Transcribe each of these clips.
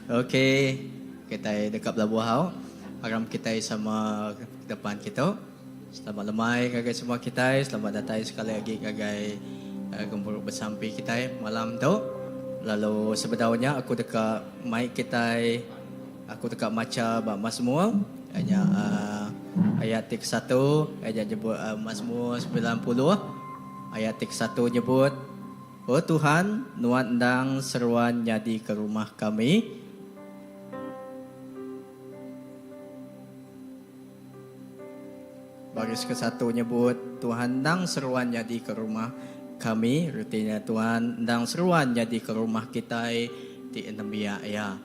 Ok, kitai deka belabuh au. Aram kitai sama depan kitu. Selamat lemai ngagai semua kitai, selamat datai sekali agi ngagai gempuru besampi kitai malam tu. Lalu sebedau nya aku deka mai kitai aku deka macha ba Masmur iya nya ayat ti kesatu iya nya nyebut Masmur 90 ayat ti kesatu nyebut O Tuhan, Nuan endang seruan nyadika rumah kami. Baris kesatu nyebut, Tuhan endang seruan nyadika rumah kami, reti nya Tuhan endang seruan nyadika rumah kitai ti nembiak Iya.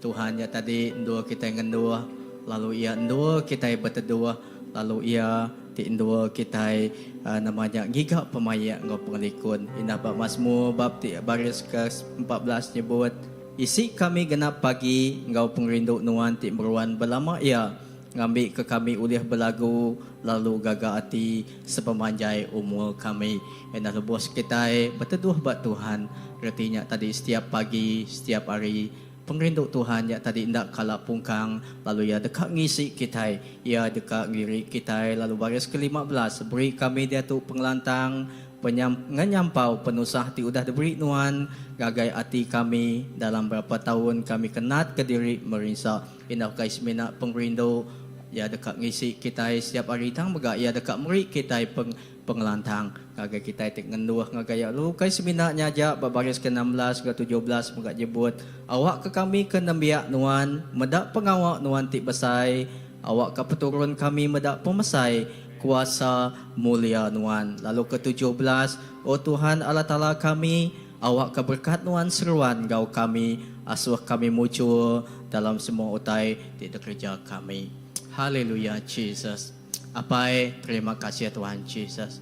Tuhan nya tadi endur kitai ngenduh, lalu Iya endur kitai beteduh, lalu Iya ti endur kitai nama nya ngiga pemaik enggau pengelikun. Indah ba Masmur bab ti baris ke 14 nyebut, Isi kami genap pagi enggau pengerindu Nuan ti meruan belama iya, ngambika kami ulih belagu lalu gaga ati sepemanjai umur kami. Enda lebuh sekitai beteduh ba Tuhan, reti nya tadi setiap pagi, setiap hari, pengerindu Tuhan nya tadi enda kala pungkang lalu Iya deka ngisi kitai, Iya deka ngiri kitai lalu baris ke 15, Beri kami diatu pengelantang, Ngenyampau penusah ti udah diberi nuan ngagai ati kami dalam berapa taun kami ke natka diri merinsa. Indah ukai semina pengerindu Iya deka ngisi kitai setiap hari tang mega Iya deka meri kitai pengelantang ngagai kitai ti ngenduh ngagai Iya. Lalu ukai semina nya aja ba baris ke 16 enggau 17 mega nyebut, Awakka kami ke nembiak nuan meda pengawa nuan ti besai, awakka peturun kami meda pemesai Kuasa mulia Nuan. Lalu ke 17, O Tuhan Allah Taala kami, awakka berekat Nuan seruan enggau kami, asuh kami mujur dalam semua utai ti dikereja kami. Haleluya Jesus. Apai, terima kasih Tuhan Jesus.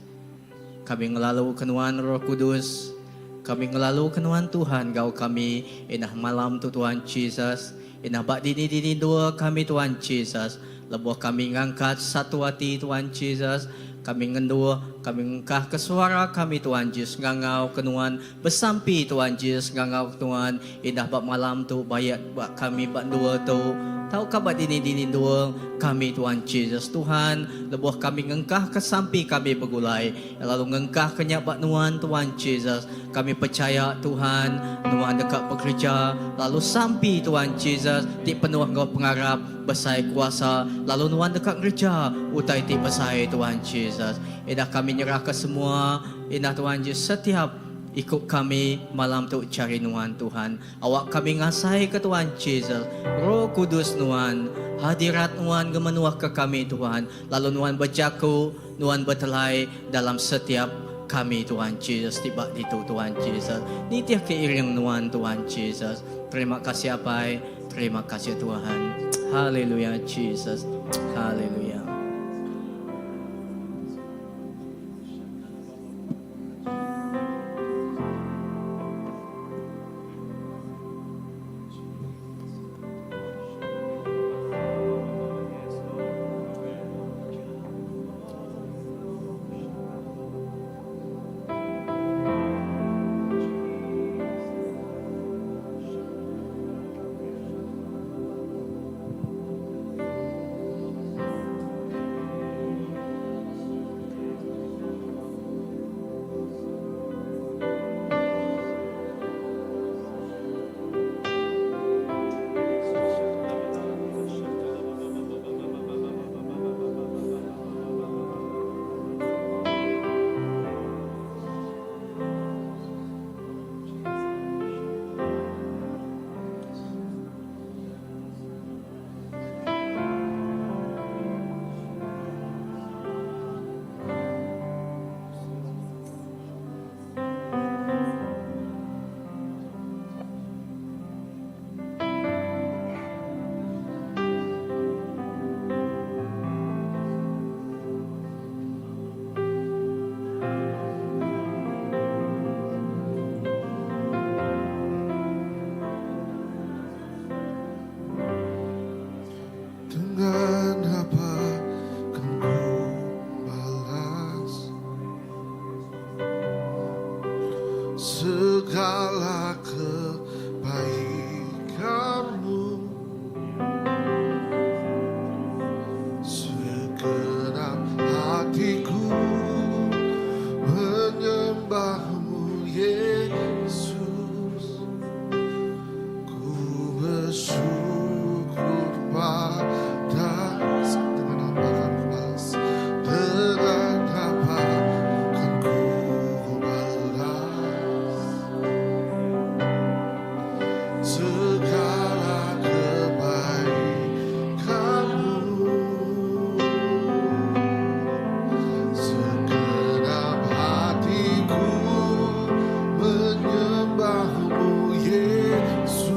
Kami ngelaluka Nuan Roh Kudus. Kami ngelaluka Nuan Tuhan enggau kami indah malam tu Tuhan Jesus. Indah ba dini-dini endur kami Tuhan Jesus. Lebuh kami ngangkat satu ati Tuhan Jesus, kami ngenduh, kami ngengkahka suara kami Tuhan Jesus ngangau ke Nuan, besampi Tuhan Jesus ngangau ke Nuan, indah ba malam tu bayat ba kami ba endur tu, tauka ba dini-dini endur kami Tuhan Jesus. Tuhan, lebuh kami ngengkahka sampi kami begulai, lalu ngengkahka nya ba Nuan Tuhan Jesus, Kami pechaya Tuhan, Nuan deka bekereja lalu sampi Tuhan Jesus ti penuh enggau pengarap, besai kuasa, lalu Nuan deka ngereja utai ti besai Tuhan Jesus. Indah kami nyerahka semua, indah Tuhan Jesus setiap iku kami malam tu chari Nuan Tuhan. Awak kami ngasaika Tuhan Jesus, Roh Kudus Nuan, hadirat Nuan ngemenuhka kami Tuhan, lalu Nuan bejaku, Nuan betelai dalam setiap kami Tuhan Jesus ti ba ditu Tuhan Jesus. Nitih ke iring Nuan Tuhan Jesus. Terima kasih Apai, terima kasih Tuhan. Haleluya Jesus. Haleluya. Bersyukur pada dengan apa kan ku balas, dengan apa kan ku balas segala kebaikanmu. Segenap hatiku menyembahmu, Yesus.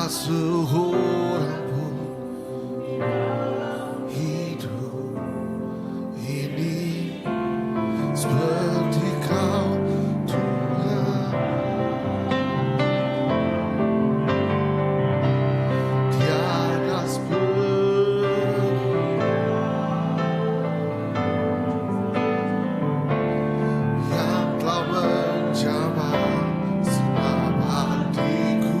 seorang pun hidup ini seperti kau Tuhan. Tiada seperti yang telah menjamah segenap hatiku.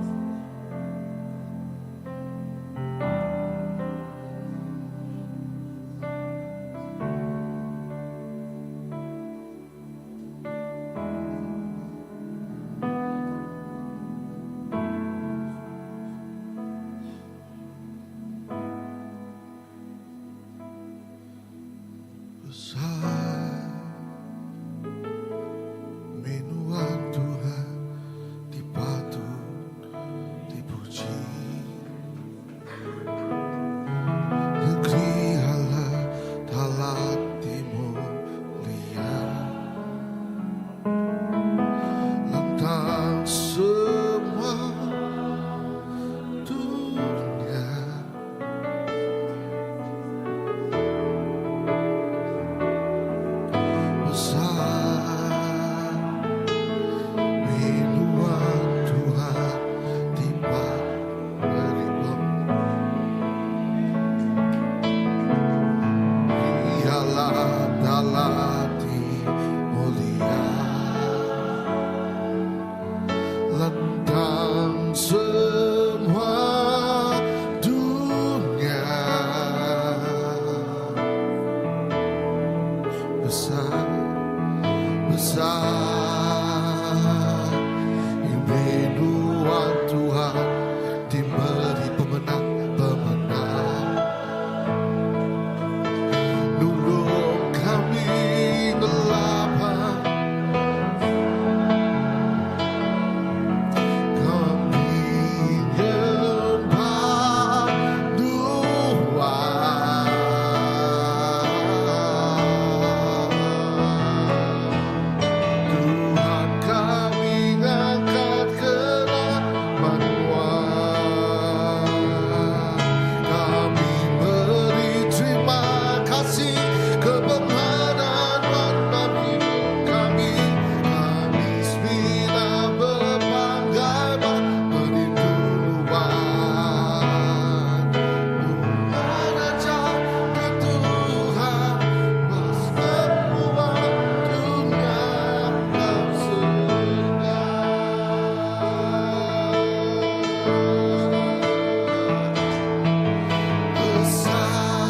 Besar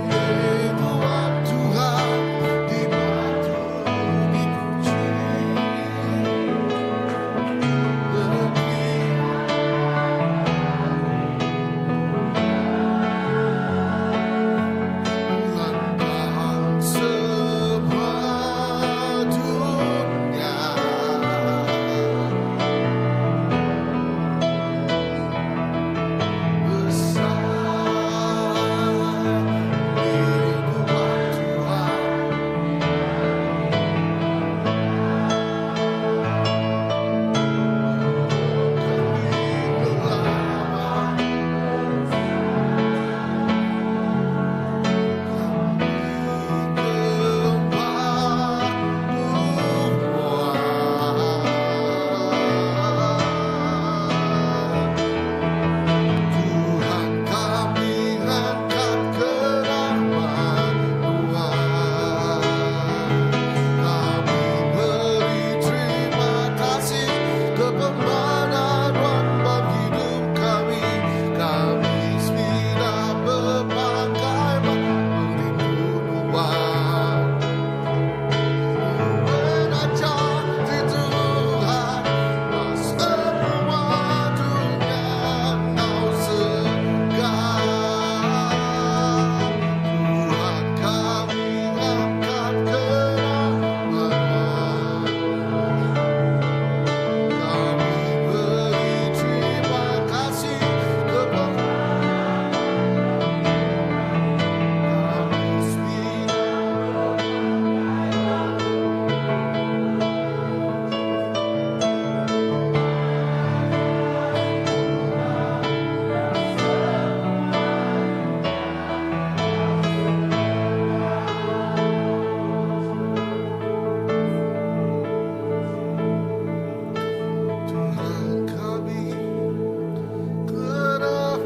dibuat Tuhan di batu dipuji Negeri Lantang semua dunia. Besar dibuat Tuhan. Kami melawat, kami kembali Tuhan kami angkat ke rahmat Tuhan. Kami beri terima kasih kepada Tuhan bagi hidup kami. Kami semina berpakai merindu Tuhan. Kami Tuhan kami kerana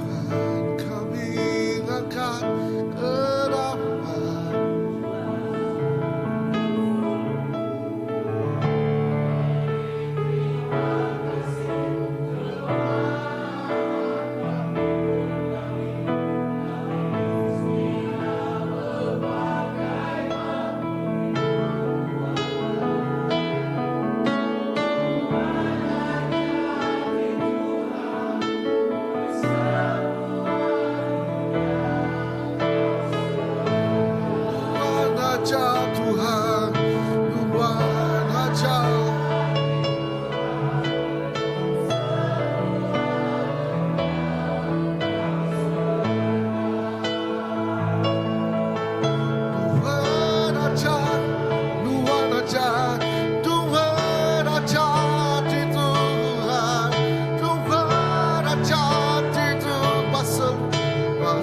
Tuhan kami angkat ke rahmat. Tuhan ajar Tuhan, Tuhan ajar. Tuhan ajar, Tuhan ajar, Tuhan ajar di Tuhan, Tuhan ajar di Tuhan,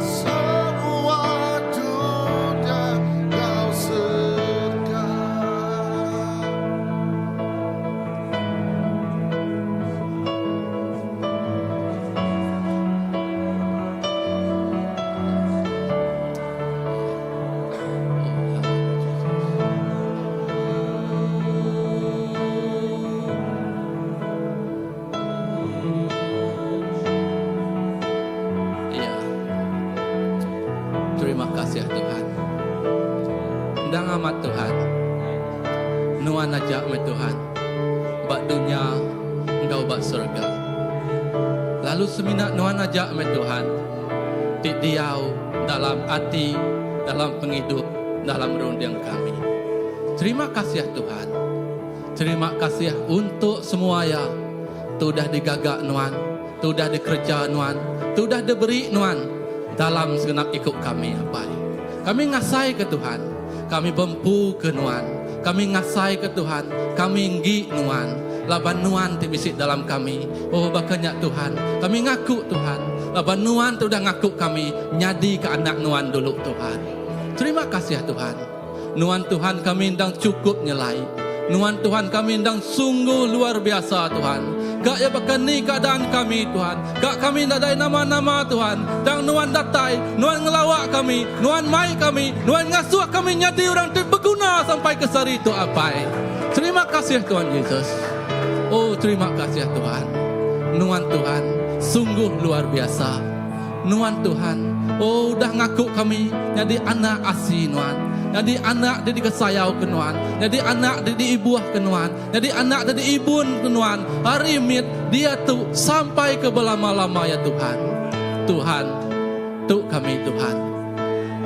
semua dunia kau serta. Ya. Terima kasih Tuhan. Endang amat Tuhan. Nuan aja meh Tuhan. Ba dunya enggau ba surga. Lalu semina nuan aja meh Tuhan. Ti diau dalam ati, dalam pengidup, dalam runding kami. Terima kasih Tuhan. Terima kasih untuk semua ya. Tu udah digaga nuan, tu udah dikereja nuan, tu udah diberi nuan dalam segenap iku kami apai. Kami ngasai ke Tuhan, kami bempu ke nuan. Kami ngasaika Tuhan, kami enggi Nuan, laban Nuan ti bisi dalam kami. Oh, baka nya Tuhan, kami ngaku Tuhan, laban Nuan ti udah ngaku kami nyadika anak Nuan dulu Tuhan. Terima kasih Tuhan. Nuan Tuhan kami endang chukup nyelai. Nuan Tuhan kami endang sungguh luar biasa Tuhan. Ka iya baka ni keadaan kami Tuhan. Ka kami nadai nama-nama Tuhan. Tang Nuan datai, Nuan ngelawa kami, Nuan mai kami, Nuan ngasuh kami nyadi orang ti beguna sampai ke sehari tu Apai. Terima kasih Tuhan Jesus. Oh terima kasih Tuhan. Nuan Tuhan sungguh luar biasa. Nuan Tuhan, oh udah ngaku kami nyadi anak asi Nuan, nyadi anak ti dikesayau ke Nuan, nyadi anak ti diibuh ke Nuan, nyadi anak ti diibun ke Nuan ari mit diatu sampai ke belama-lama ya Tuhan. Tuhan, tu kami Tuhan.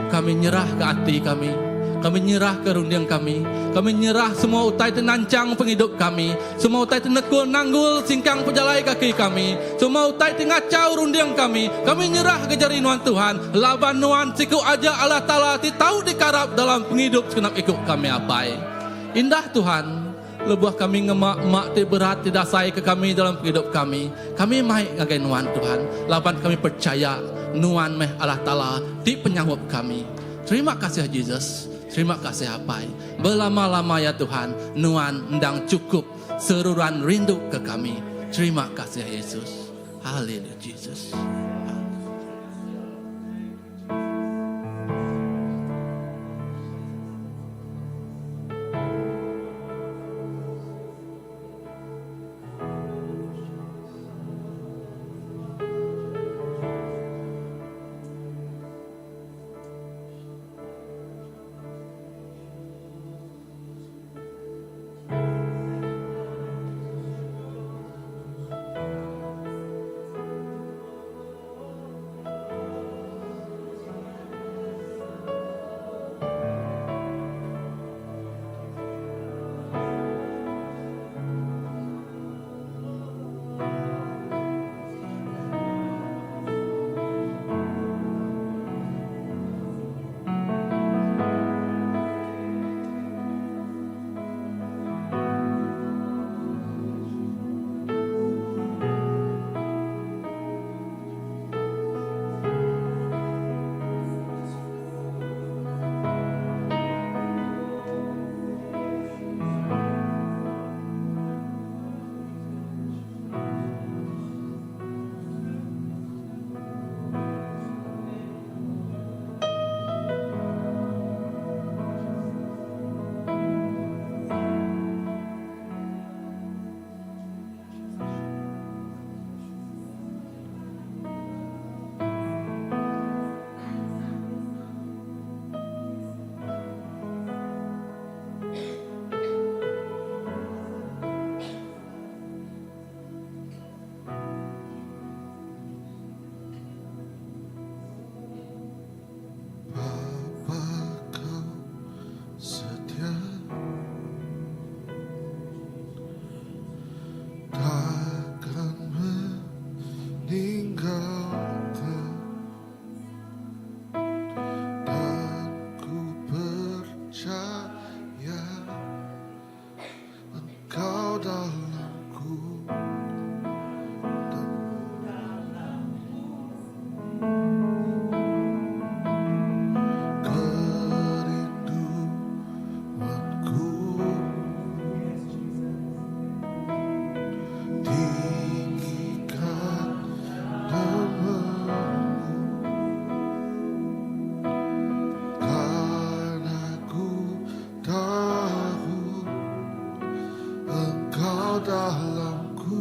Kami nyerah ke ati kami, kami nyerah ke runding kami, kami nyerah semua utai ti nanchang pengidup kami, Semua utai ti nekul nanggul singkang pejalai kaki kami, semua utai ti ngachau runding kami, kami nyerah ke jari Nuan Tuhan, laban Nuan siku aja Allah Taala ti tau dikarap dalam pengidup segenap iku kami Apai. Indah Tuhan, lebuh kami ngema ema ti berat ti dasai ke kami dalam pengidup kami, kami mai ngagai Nuan Tuhan, laban kami percaya Nuan meh Allah Taala ti penyaup kami. Terima kasih Jesus. Terima kasih Apai. Belama-lama ya Tuhan, Nuan endang chukup seruran rindu ke kami. Terima kasih Yesus. Haleluya Jesus. Bapa kau setia Takkan meninggalkan Dan ku percaya Engkau dalamku dan Kerinduanku Tinggikan namamu Karena ku tahu Engkau dalamku.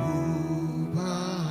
Ubah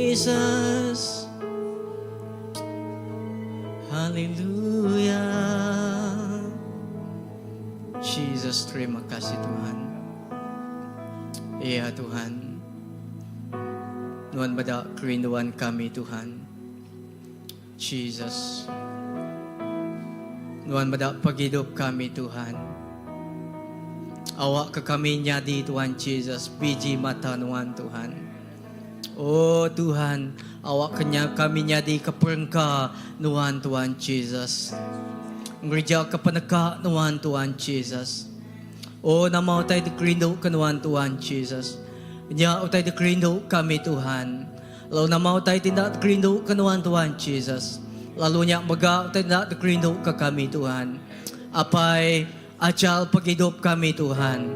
Jesus. Haleluya. Jesus, terima kasih Tuhan. Ya Tuhan. Nuan meda kerinduan kami Tuhan. Jesus. Nuan meda pengidup kami Tuhan. Awak ke kami nyadi Tuhan Jesus biji mata Nuan Tuhan. Oh Tuhan, awak ke kami nyadi ke perengka Nuan Tuhan Jesus. Ngereja ke peneka Nuan Tuhan Jesus. Oh nama utai dikerindu ke Nuan Tuhan Jesus. Nya utai dikerindu kami Tuhan. Lalu nama utai ti enda dikerindu ke Nuan Tuhan Jesus. Lalu nya mega utai enda dikerindu ke kami Tuhan. Apai, ajal pengidup kami Tuhan.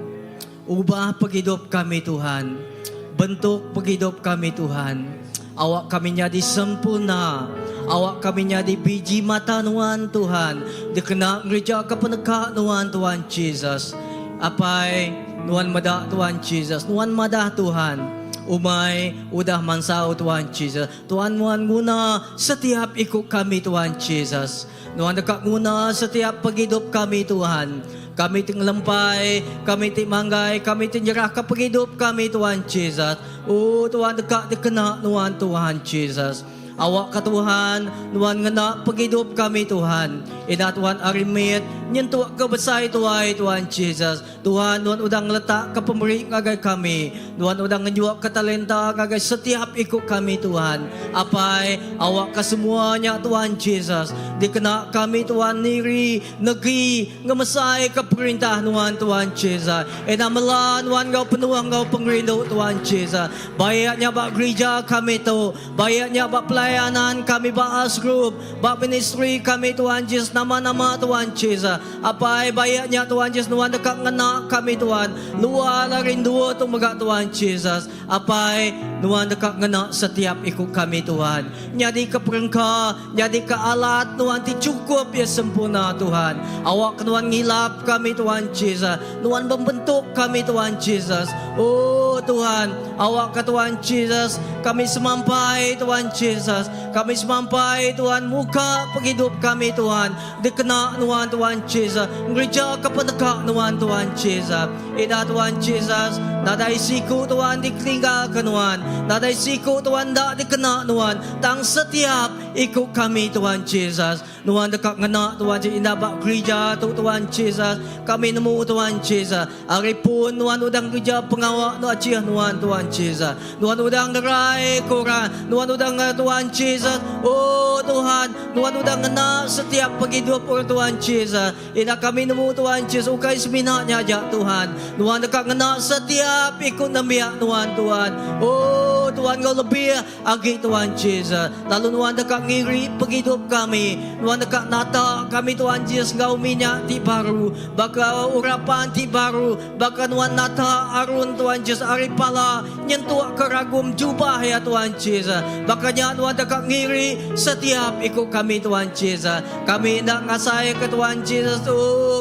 Ubah pengidup kami Tuhan. Bentuk pengidup kami Tuhan. Awak kami nyadi sempurna. Awak kami nyadi biji mata Nuan Tuhan. Dikena ngereja ke peneka Nuan Tuhan Jesus. Apai, Nuan meda Tuhan Jesus. Nuan madah Tuhan. Umai udah mansau Tuhan Jesus. Tuhan nuan nguna setiap iku kami Tuhan Jesus. Nuan deka nguna setiap pengidup kami Tuhan. Kami ti ngelempai, kami ti manggai, kami ti nyerahka pengidup kami Tuhan Jesus. Oh Tuhan deka dikena nuan Tuhan Jesus. Awakka Tuhan, nuan ngena pengidup kami Tuhan. Ina Tuhan ari mit nyentuk ke besai tuai Tuhan Jesus. Tuhan, nuan udah ngeletakka pemeri ngagai kami. Nuan udah ngenyuakka talenta ngagai setiap iku kami, Tuhan. Apai, awakka semua nya, Tuhan Jesus, dikena kami, Tuhan, niri, negi, ngemesaika perintah Nuan, Tuhan Jesus. Enda mela Nuan enggau penuh enggau pengerindu, Tuhan Jesus. Baik nya ba gerija kami tu, baik nya ba pelayanan kami ba Us Group, ba ministri kami, Tuhan Jesus, nama-nama, Tuhan Jesus. Apai baik nya Tuhan Jesus nuan deka ngena kami Tuhan luar ari endur tu mega Tuhan Jesus apai nuan deka ngena setiap iku kami Tuhan nyadi ke perengka nyadi ke alat nuan ti chukup iya sempurna Tuhan awak ke nuan ngilap kami Tuhan Jesus nuan membentuk kami Tuhan Jesus oh Tuhan awak ke Tuhan Jesus kami semampai Tuhan Jesus kami semampai Tuhan muka pengidup kami Tuhan Dikena nuan Tuan Jesus ngereja ke peneka nuan Tuan Jesus. Ida Tuan Jesus nadai siku Tuan dikelinggal ke nuan. Nadai siku Tuan enda dikena nuan tang setiap iku kami Tuan Jesus. Nuan deka ngena Tuan Jesus indah ba gerija tu Tuan Jesus. Kami nemu Tuan Jesus ari pun nuan udah ngereja pengawa nu ajih nuan Tuan Jesus. Nuan udah ngerai ke orang. Nuan udah nge Tuan Jesus. Oh Tuhan. Nuan udah ngena setiap pengidup orang Tuhan Jesus. Ina kami nemu Tuhan Jesus ukai semina nya aja Tuhan. Nuan deka ngena setiap iku nembiak nuan Tuhan. Oh Tuhan enggau lebih agi Tuhan Jesus. Lalu nuan deka ngiri pengidup kami. Nuan deka nata kami Tuhan Jesus enggau minyak ti baru. Baka urapan ti baru. Baka nuan nata Arun Tuhan Jesus ari pala nyentuk ke ragum jubah iya Tuhan Jesus. Baka nya nuan deka ngiri setiap iku kami Tuhan Jesus. Kami enda ngasai ke Tuhan Jesus tu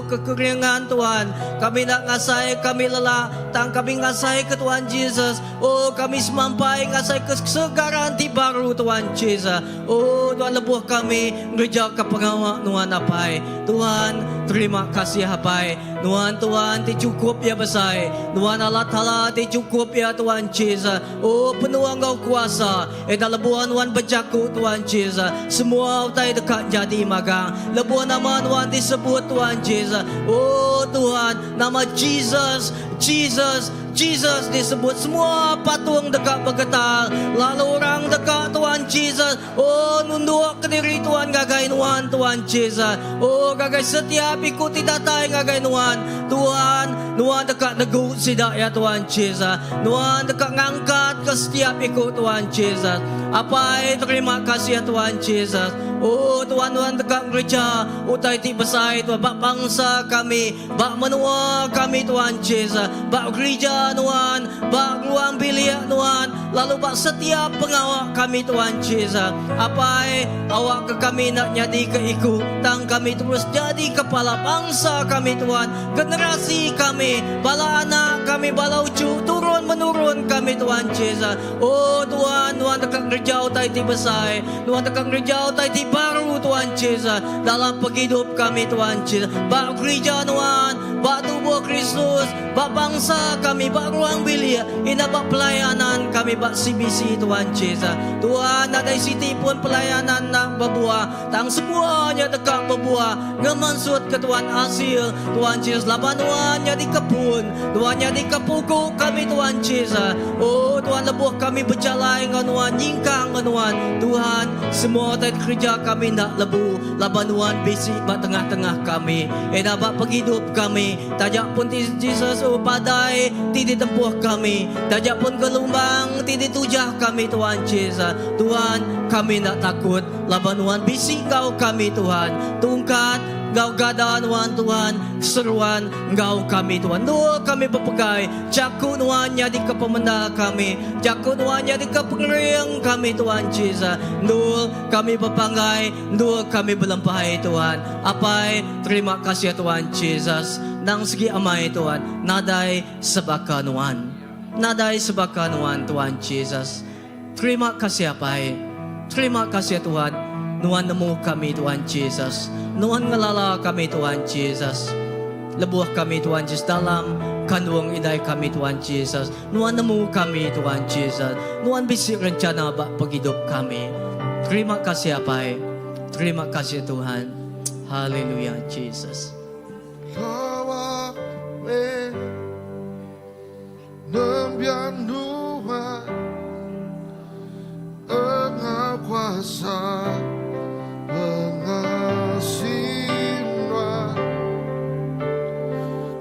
kekeringan Tuhan. Kami enda ngasai kami lelak tang kami ngasai ke Tuhan Jesus. Oh kami semampai ngasai ke kesegaran ti baru Tuhan Jesus. Oh Tuhan lebuh kami ngereja ke pengawa nuan apai. Tuhan terima kasih apai. Nuan Tuhan ti chukup iya besai. Nuan Allah Taala ti chukup iya Tuhan Jesus. Oh penuh enggau kuasa. Enda lebuh nuan bejaku Tuhan Jesus. Semua utai deka jadi magang. Lebuh nama nuan disebut Tuhan Jesus. Oh Tuhan nama Jesus Jesus Jesus disebut semua patung deka begetar. Lalu orang deka Tuhan Jesus. Oh nunduk kediri Tuhan ngagai nuan Tuhan Jesus. Oh ngagai setiap iku ti datai ngagai nuan Tuhan. Nuan deka negu sida iya Tuhan Jesus. Nuan deka ngangkat ke setiap iku Tuhan Jesus. Apai terima kasih Tuhan Jesus. Oh Tuhan nuan deka ngereja utai ti besai Tuhan ba bangsa kami ba menua kami Tuhan Jesus. Ba gerija nuan ba ruang bilik nuan lalu ba setiap pengawa kami Tuhan Jesus. Apai, awak ke kami enda nyadi ke iku, tang kami terus jadi kepala bangsa kami Tuhan, generasi kami, bala anak kami, bala uchu turun. Turun menurun kami Tuhan Jesus. Oh Tuhan, Nuan deka ngereja utai ti besai. Nuan deka ngereja utai ti baru Tuhan Jesus dalam pengidup kami Tuhan Jesus. Ba gerija Nuan, ba tubuh Kristus, ba bangsa kami, ba ruang bilik, indah ba pelayanan kami ba CBC Tuhan Jesus. Tuhan nadai siti pun pelayanan enda bebuah tang semua nya deka bebuah ngemansut ke Tuhan asil Tuhan Jesus laban Nuan nyadi ke pun, Nuan nyadi ke pugu kami Tuhan Jesus. Oh Tuhan lebuh kami bejalai enggau Nuan, nyingkang enggau Nuan, Tuhan semua utai dikereja kami enda lebu laban Nuan bisi ba tengah-tengah kami. Enda ba pengidup kami taja pun ti Jesus oh padai ti ditempuh kami, taja pun gelumbang ti ditujah kami Tuhan Jesus. Tuhan kami enda takut laban Nuan bisi enggau kami Tuhan. Tungkat Enggau gada Nuan Tuhan, seruan enggau kami Tuhan. Endur kami bepegai, jaku Nuan nyadika pemendar kami, jaku Nuan nyadika pengering kami Tuhan Jesus. Endur kami bepanggai, endur kami belempai Tuhan. Apai, terima kasih Tuhan Jesus. Endang sigi amai Tuhan, nadai sebaka Nuan. Nadai sebaka Nuan Tuhan Jesus. Terima kasih Apai. Terima kasih Tuhan. Nuan nemu kami Tuhan Jesus. Nuan ngelala kami Tuhan Jesus. Lebuh kami Tuhan Jesus dalam kandung indai kami Tuhan Jesus. Nuan nemu kami Tuhan Jesus. Nuan bisi rencana ba pengidup kami. Terima kasih Apai. Terima kasih Tuhan. Haleluya Jesus. Lawa meh Nembiak nuan enggau kuasa pengasih nuan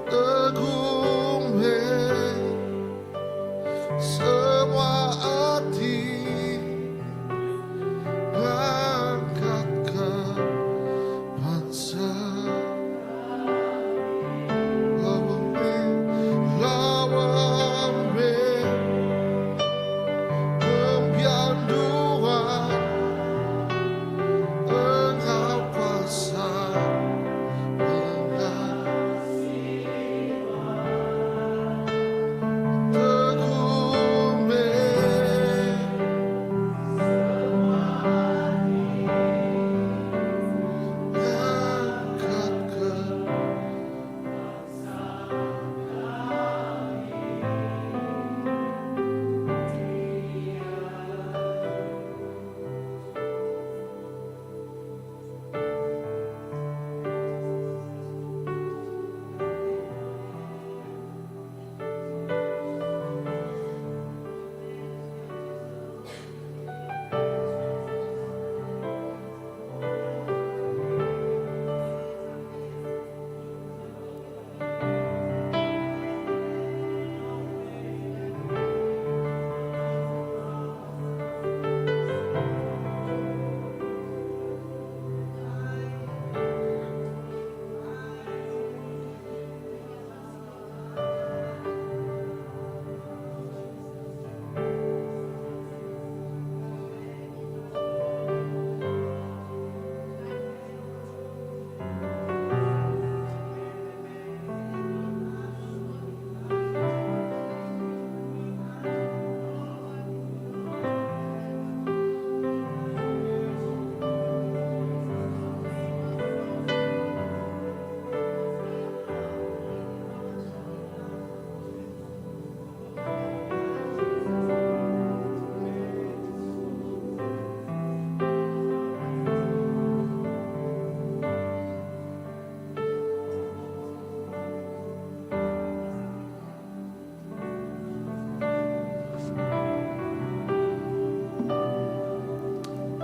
Teguh meh semua ati Ngangkatka bansa.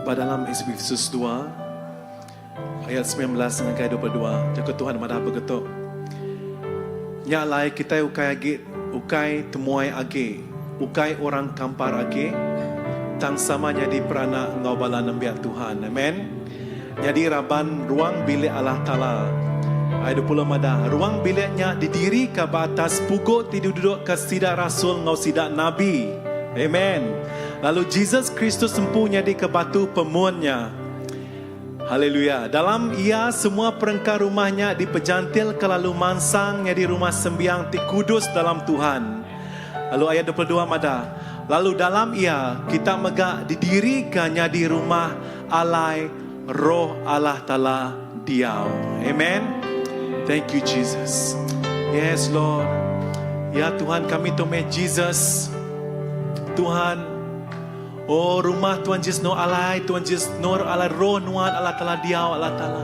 Ba dalam Efesus dua ayat 19 ngagai 22 jaku Tuhan madah begetu. Nya alai kitai ukai agi ukai temuai agi, ukai orang kampar agi, tang sama nyadi peranak enggau bala nembiak Tuhan. Amen. Nyadi raban ruang bilik Allah Taala. Ayat 20 madah, ruang bilik nya didirika ba atas pugu ti didudukka sida rasul enggau sida nabi. Amen. Lalu Jesus Kristus empu nyadika batu pemun nya. Haleluya. Dalam Iya, semua perengka rumah nya dipejantilka lalu mansang nyadi rumah sembiang ti kudus dalam Tuhan. Lalu ayat 22 madah, Lalu dalam iya kita mega didirika nyadi rumah alai Roh Allah Taala diau. Amen. Thank you Jesus. Yes Lord. Ya Tuhan kami tu meh Jesus. Tuhan Oh rumah Tuhan Jesus no alai Tuhan Jesus nor alai roh nuan Allah Taala diau Allah Taala.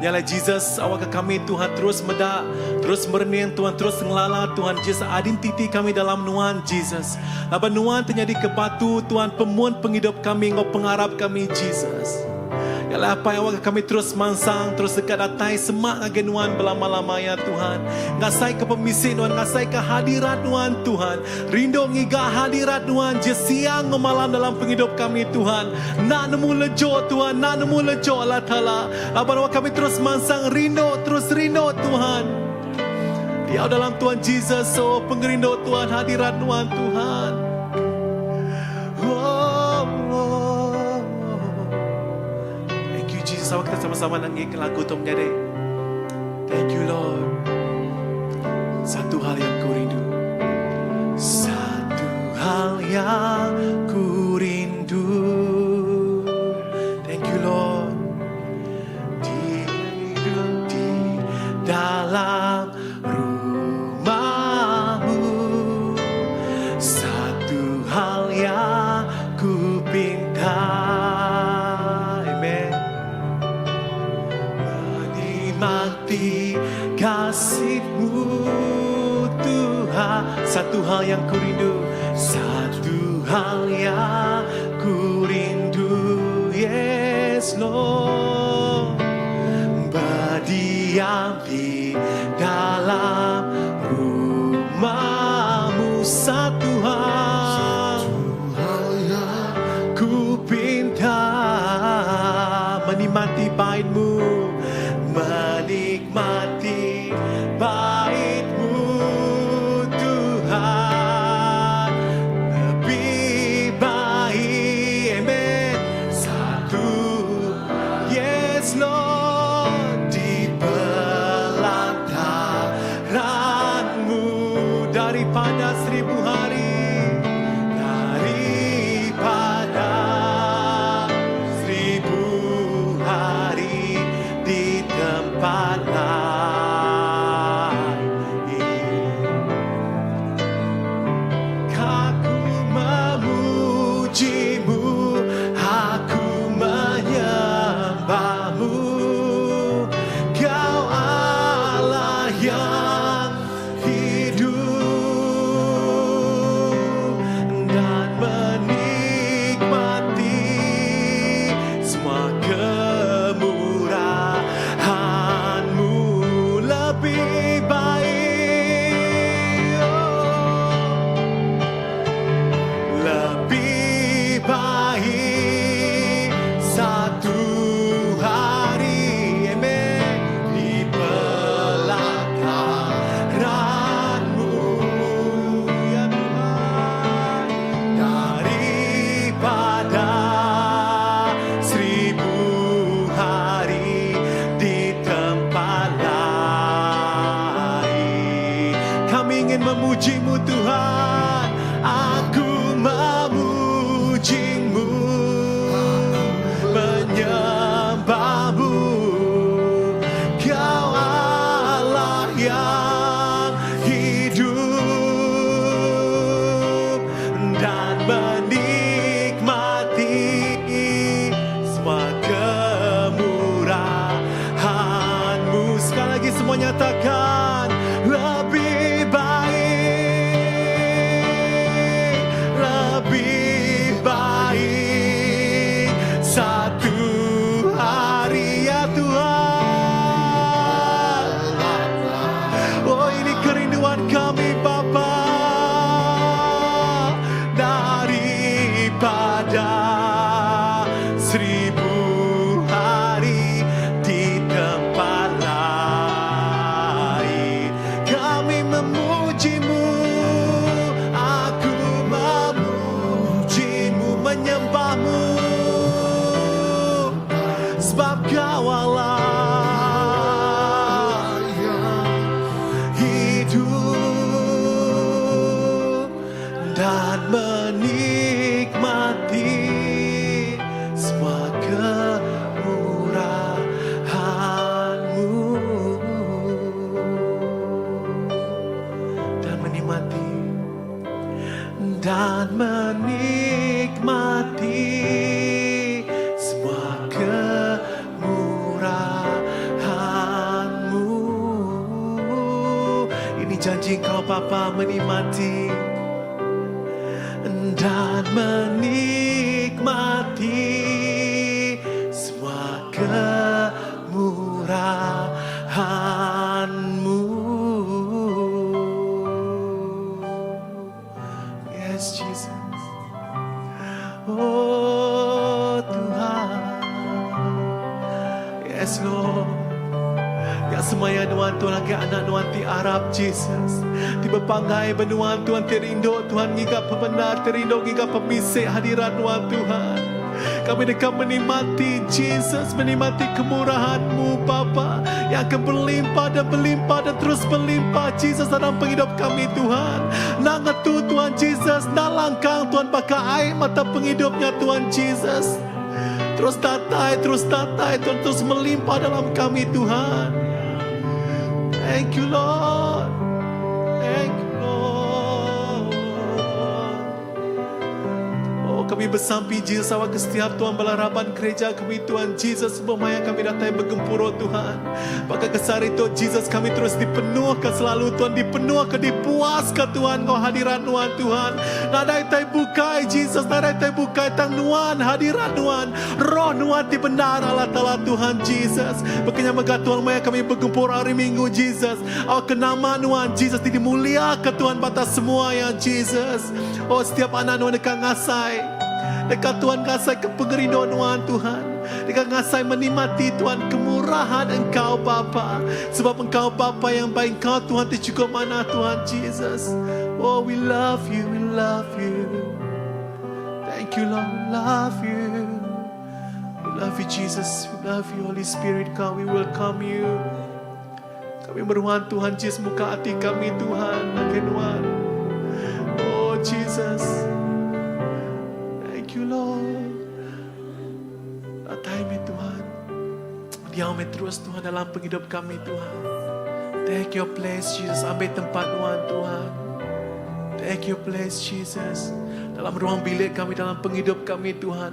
Nya alai Jesus awakka kami Tuhan terus meda terus merening Tuhan terus ngelala Tuhan Jesus identiti kami dalam nuan Jesus. Laban nuan ti nyadi ke batu Tuhan pemun pengidup kami enggau pengarap kami Jesus. Nya alai Apai awakka kami terus mansang terus deka datai semak ngagai nuan belama-lama ya Tuhan. Ngasaika pemisi nuan ngasaika hadirat nuan Tuhan. Rindu ngiga hadirat nuan je siang enggau malam dalam pengidup kami Tuhan. Enda nemu lejo Tuhan, enda nemu lejo Allah Taala. Laban awak kami terus mansang rindu, terus rindu Tuhan. Diau dalam Tuhan Jesus, oh pengerindu Tuhan, hadirat nuan Tuhan. Oh, oh, oh. Thank you Jesus. Awak kita sama-sama nangis ke lagu tu menyadi. Thank you Lord. Satu hal yang ku rindu. Satu hal yang ku rindu. Thank you Lord. Di, di dalam rumahmu. Satu hal yang ku pinta. Amen. Menikmati kasihmu Tuhan. Satu hal yang ku rindu. Satu hal yang ku rindu. Yes Lord. Berdiam di dalam rumahmu. Satu hal ku pinta menikmati baitmu, menikmati baitmu Tuhan lebih baik. Amen. Satu, yes Lord, di pelataranmu daripada 1000 hari, daripada 1000 hari di tempat lain. Aku memujimu, aku menyembahmu. Kau Allah yang hidup dan menikmati semua kemurahanmu lebih baik. Oh. Lebih baik satu hari, amen, di pelataranmu ya Tuhan daripada 1000 hari di tempat lain. Kami ingin memujimu Tuhan. Aku memujimu, menyembahmu. Kau Allah yang hidup dan menikmati semua kemurahanmu. Sekali lagi semua nyatakan lebih baik. Dan menikmati semua kemurahan-Mu. Ini janji Engkau Bapa menikmati dan menikmati semua kemurahan-Mu. Yes, Jesus. Oh Tuhan. Yes, Lord. Ya semaya nuan Tuhan lagi anak nuan ti arap Jesus. Ti bepanggai ba nuan Tuhan ti rindu Tuhan ngiga pemendar ti rindu ngiga pemisik hadirat nuan Tuhan. Kami deka menikmati Jesus, menikmati kemurahan-Mu Bapa yang akan berlimpah dan berlimpah dan terus berlimpah Jesus dalam penghidup kami Tuhan. Nak ngetu Tuhan Jesus, nak langkang Tuhan baka air mata pengidupnya Tuhan Jesus. Terus datai, terus datai, Tuhan terus melimpah dalam kami Tuhan. Thank you Lord. Thank you Lord. Oh kami besampi Jesus awak ke setiap Tuhan bala raban gereja kami Tuhan Jesus semua maya kami datai begempuru Tuhan. Baka ke sehari tu Jesus kami terus dipenuhka selalu Tuhan dipenuhka dipuaska Tuhan enggau hadirat nuan Tuhan. Nadai tai bukai Jesus nadai tai bukai tang nuan hadirat nuan roh nuan ti bendar Allah Taala Tuhan Jesus. Baka nya mega Tuhan maya kami begempuru hari Minggu Jesus awak ke nama nuan Jesus ti dimuliaka Tuhan ba atas semua ya Jesus. Oh setiap anak nuan deka ngasai deka Tuhan ngasai ke pengerindu nuan Tuhan. Deka ngasai menikmati Tuhan kemurahan Engkau Bapa. Sebab Engkau Bapa yang baik, Engkau Tuhan ti cukup manah Tuhan Jesus. Oh we love you, we love you. Thank you Lord, we love you. We love you Jesus, we love you Holy Spirit God, we welcome you. Kami meruan Tuhan Jesus muka ati kami Tuhan, ngagai nuan. Oh Jesus. Thank you Lord. Datai meh Tuhan. Diau meh terus Tuhan dalam penghidup kami Tuhan. Take your place Jesus, ambil tempat nuan Tuhan. Take your place Jesus. Dalam ruang bilik kami, dalam penghidup kami Tuhan.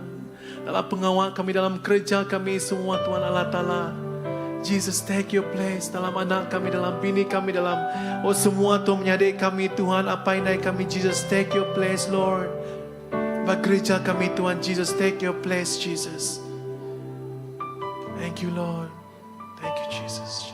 Dalam pengawal kami, dalam kerja kami semua Tuhan Allah Ta'ala. Jesus take your place dalam anak kami, dalam bini kami, dalam oh semua Tuhan menyadi kami Tuhan, apa yang kami Jesus take your place Lord. Ba gereja kami Tuhan Jesus take your place Jesus. Thank you Lord. Thank you Jesus.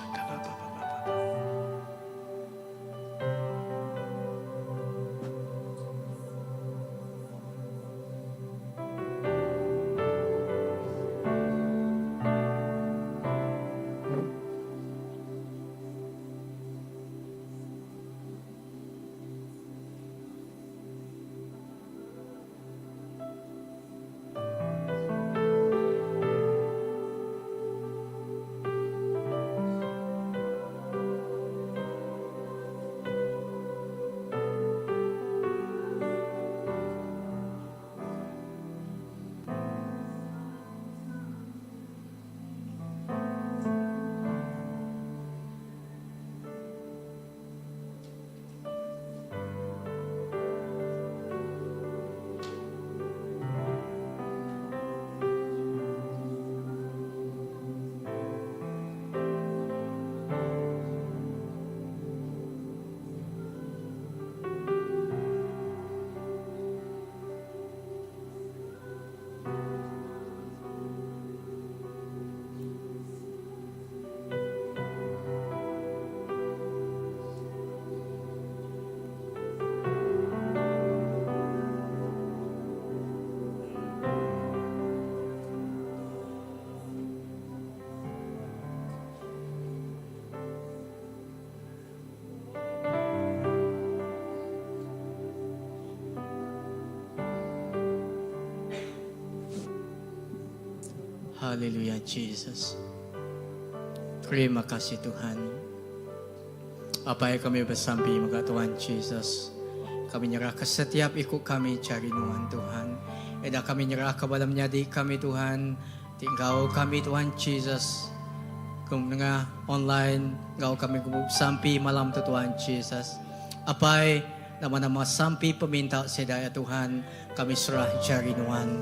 Haleluya Jesus. Terima kasih Tuhan. Apa yang kami bersambi mega Tuhan Jesus. Kami nyerah ke setiap iku kami cari nuan Tuhan. Eda kami nyerah ke bala menyadi kami Tuhan. Ti enggau kami Tuhan Jesus. Ke nengah online enggau kami sampi malam tu Tuhan Jesus. Apai. Nama-nama sampi peminta sida ya Tuhan, kami serah jari Nuan.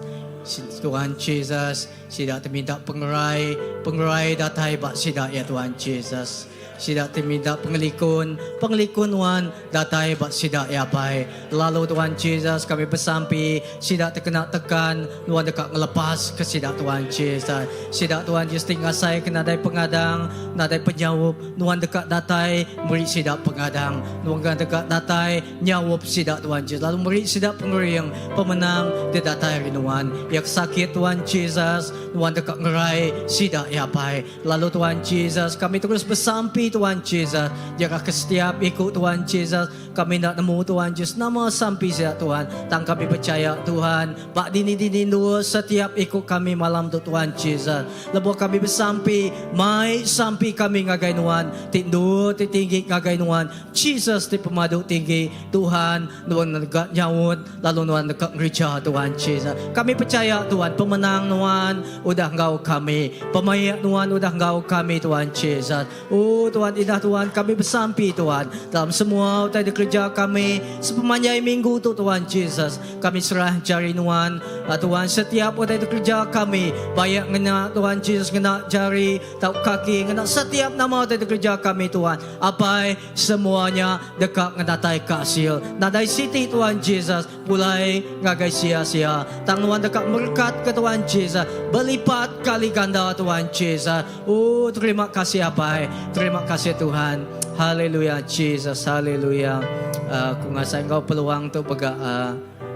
Tuhan Jesus, sida ti minta pengerai, pengerai datai ba sida ya Tuhan Jesus. Sida ti minta pengelikun, pengelikun Nuan datai ba sida ya Apai. Lalu Tuhan Jesus kami besampi sida ti kena tekan, Nuan deka ngelepas ke sida Tuhan Jesus. Sida Tuhan Jesus ti ngasai ke nadai pengadang, nadai penyaup, Nuan deka datai meri sida pengadang. Nuan deka datai nyaup sida Tuhan Jesus lalu meri sida pengering, pemenang ti datai ari Nuan. Iya ke sakit Tuhan Jesus, Nuan deka ngerai sida ya Apai. Lalu Tuhan Jesus, kami terus besampi Tuhan Jesus, jaga ke setiap iku Tuhan Jesus, kami enda nemu Tuhan Jesus nama sampi sida Tuhan, tang kami pechaya Tuhan, ba dini-dini endur setiap iku kami malam tu Tuhan Jesus, lebuh kami besampi, mai sampi kami ngagai Nuan, ti endur ti tinggi ngagai Nuan, Jesus ti pemadu tinggi, Tuhan, Nuan deka nyaut lalu Nuan deka ngereja Tuhan Jesus. Kami pechaya Tuhan pemenang Nuan udah enggau kami. Pemaik Nuan udah enggau kami Tuhan Jesus. Oh Tuhan indah Tuhan kami besampi Tuhan dalam semua utai dikereja kami sepemanjai minggu tu Tuhan Jesus. Kami serah jari Nuan Tuhan setiap utai dikereja kami baik ngena Tuhan Jesus ngena jari tau kaki ngena setiap nama utai dikereja kami Tuhan. Apai Semua nya deka ngenataika asil. Nadai siti Tuan Jesus pulai ngagai sia-sia. Tang nuan deka merekatka Tuan Jesus belipat kali ganda Tuan Jesus. Ooh terima kasih Apai. Terima kasih Tuhan. Haleluya Jesus. Haleluya. Aku ngasai enggau peluang tu mega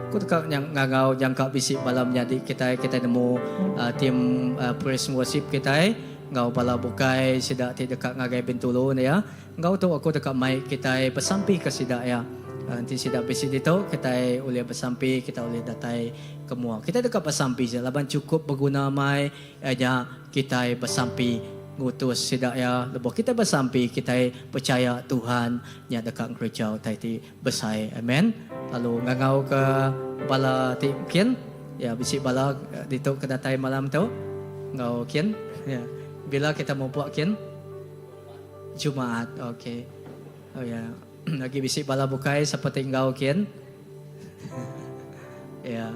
aku deka ngangau nyangka bisi bala menyadi kitai kitai nemu team praise and worship kitai. Enggau bala bukai sida ti deka ngagai Bintulu ne iya. Enggau tu aku deka mai kitai besampika sida iya. Enti sida bisi ditu kitai ulih besampi kita ulih datai ke mua. Kitai deka besampi sida laban chukup beguna mai iya nya kitai besampi ngutus sida iya. Lebuh kitai besampi kitai pechaya Tuhan nya deka ngereja utai ti besai. Amen. Lalu ngangauka bala ti kin ya bisi bala ditu ke datai malam tu enggau kin ya. Bila kita mupuk kin? Jumaat. Okey. Oh ya. Agi bisi bala bukai sapa ti enggau kin? Ya.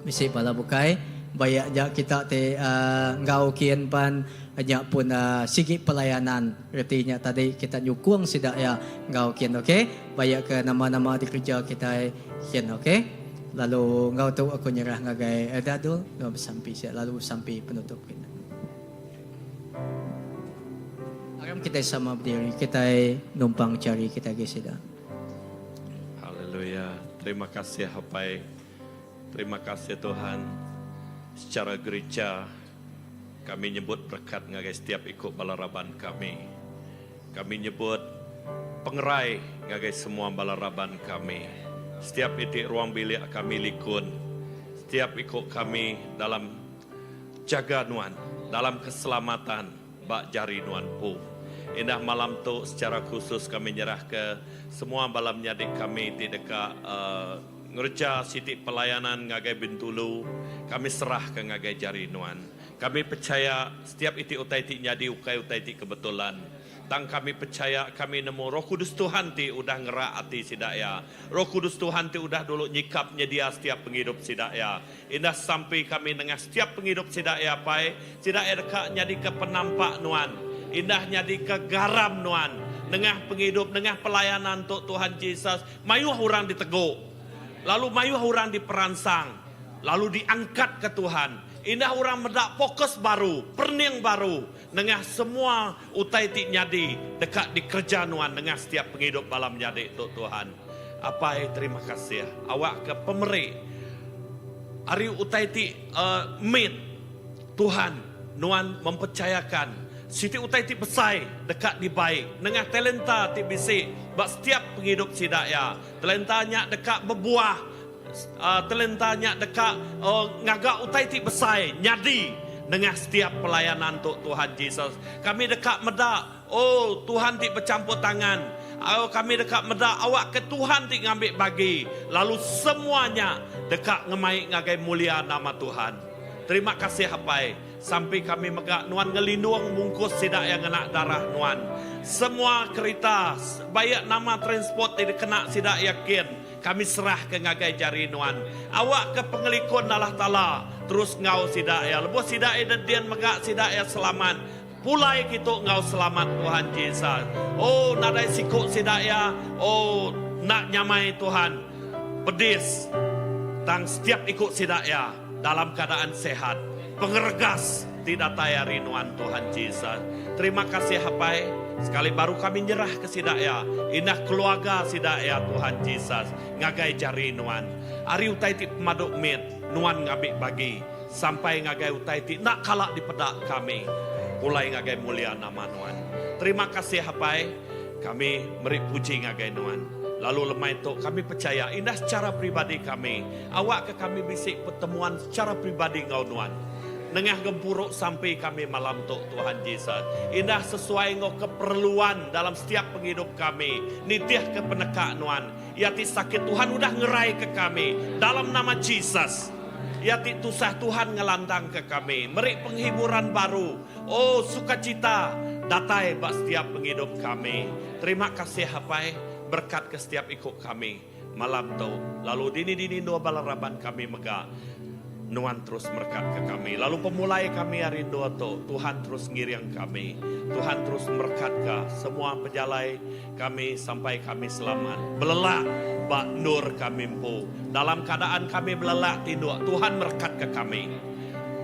Bisi bala bukai bayak ja kita ti enggau kin pan nya pun sigi pelayanan reti nya tadi kita nyukung sida iya enggau kin ok bayak ke nama nama dikereja kitai kin ok lalu enggau tu aku nyerah ngagai Elder Adul enggau besampi sia lalu sampi penutup kita. Aram kitai sama bediri kitai numpang chari kitai agi sida. Haleluya terima kasih apai. Terima kasih Tuhan. Secara gereja, kami nyebut berekat ngagai setiap iku bala raban kami. Kami nyebut pengerai ngagai semua bala raban kami. Setiap iti ruang bilik kami likun. Setiap iku kami dalam jaga Nuan, dalam keselamatan ba jari Nuan empu. Indah malam tu secara khusus kami nyerahka semua bala menyadi kami ti deka Ngereja siti pelayanan ngagai Bintulu, kami serahka ngagai jari Nuan. Kami pechaya setiap iti utai ti nyadi ukai utai ti kebetulan. Tang kami pechaya kami nemu Roh Kudus Tuhan ti udah ngerak ati sida iya. Roh Kudus Tuhan ti udah dulu nyikap nyedia setiap pengidup sida iya. Indah sampi kami nengah setiap pengidup sida iya Apai, sida iya deka nyadika penampak Nuan. Indah nyadika garam Nuan nengah pengidup nengah pelayanan tu Tuhan Jesus. Mayuh orang ditegu, lalu mayuh orang diperansang, lalu diangkatka Tuhan. Indah orang meda fokus baru, perening baru nengah semua utai ti nyadi deka dikereja Nuan nengah setiap pengidup bala menyadi tu, Tuhan. Apai, terima kasih awakka pemeri ari utai ti mit, Tuhan, Nuan mempercayakan siti utai ti besai deka dibai nengah talenta ti bisi ba setiap pengidup sida iya. Talenta nya deka bebuah, talenta nya deka ngaga utai ti besai nyadi nengah setiap pelayanan tu Tuhan Jesus. Kami deka meda, oh Tuhan ti bechampur tangan, oh kami deka meda awakka Tuhan ti ngambi bagi lalu semua nya deka ngemai ngagai mulia nama Tuhan. Terima kasih apai, sampi kami mega nuan ngelindung mungkus sida iya ngena darah nuan. Semua kerita, baik nama transport ti dikena sida iya kin, kami serahka ngagai jari Nuan. Awakka pengelikun Allah Taala terus enggau sida iya. Lebuh sida iya dedin mega sida iya selamat. Pulai kitu enggau selamat Tuhan Jesus. Oh nadai siku sida iya, oh enda nyamai Tuhan. Pedis. Tang setiap iku sida iya dalam keadaan sehat. Pengeregas ti datai ari Nuan Tuhan Jesus. Terima kasih Apai, sekali baru kami nyerah ke sida iya, indah keluarga sida iya Tuhan Jesus ngagai jari Nuan. Ari utai ti pemadu mit, Nuan ngambi bagi sampai ngagai utai ti enda kala dipeda kami pulai ngagai mulia nama Nuan. Terima kasih Apai, kami meri puji ngagai Nuan. Lalu lemai tu kami pechaya indah secara peribadi kami, awakka kami bisi pertemuan secara peribadi enggau Nuan. Nengah gempuru sampi kami malam tu Tuhan Jesus, indah sesuai enggau keperluan dalam setiap pengidup kami, nitihka peneka Nuan. Iya ti sakit Tuhan udah ngeraika kami dalam nama Jesus. Iya ti tusah Tuhan ngelantangka kami, meri penghiburan baru. Oh sukacita datai ba setiap pengidup kami. Terima kasih Apai, berekatka setiap iku kami malam tu. Lalu dini-dini endur bala raban kami mega Nuan terus merekatka kami. Lalu pemulai kami ari endur tu, Tuhan terus ngiring kami. Tuhan terus merekatka semua pejalai kami sampai kami selamat belelak ba endur kami empu. Dalam keadaan kami belelak tinduk, Tuhan merekatka kami.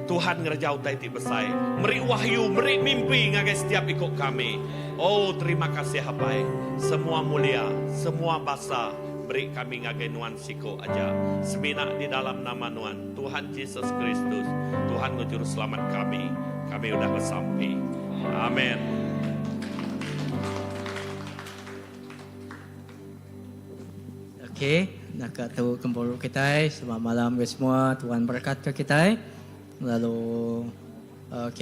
Tuhan ngereja utai ti besai, meri wahyu, meri mimpi ngagai setiap iku kami. Oh, terima kasih Apai. Semua mulia, semua basa beri kami ngagai Nuan siku aja. Semina di dalam nama Nuan, Tuhan Jesus Kristus, Tuhan enggau Juruselamat kami, kami udah besampi. Amen. Ok, naka tu gempuru kitai. Selamat malam ke semua. Tuhan berkat ke kitai. Lalu ok.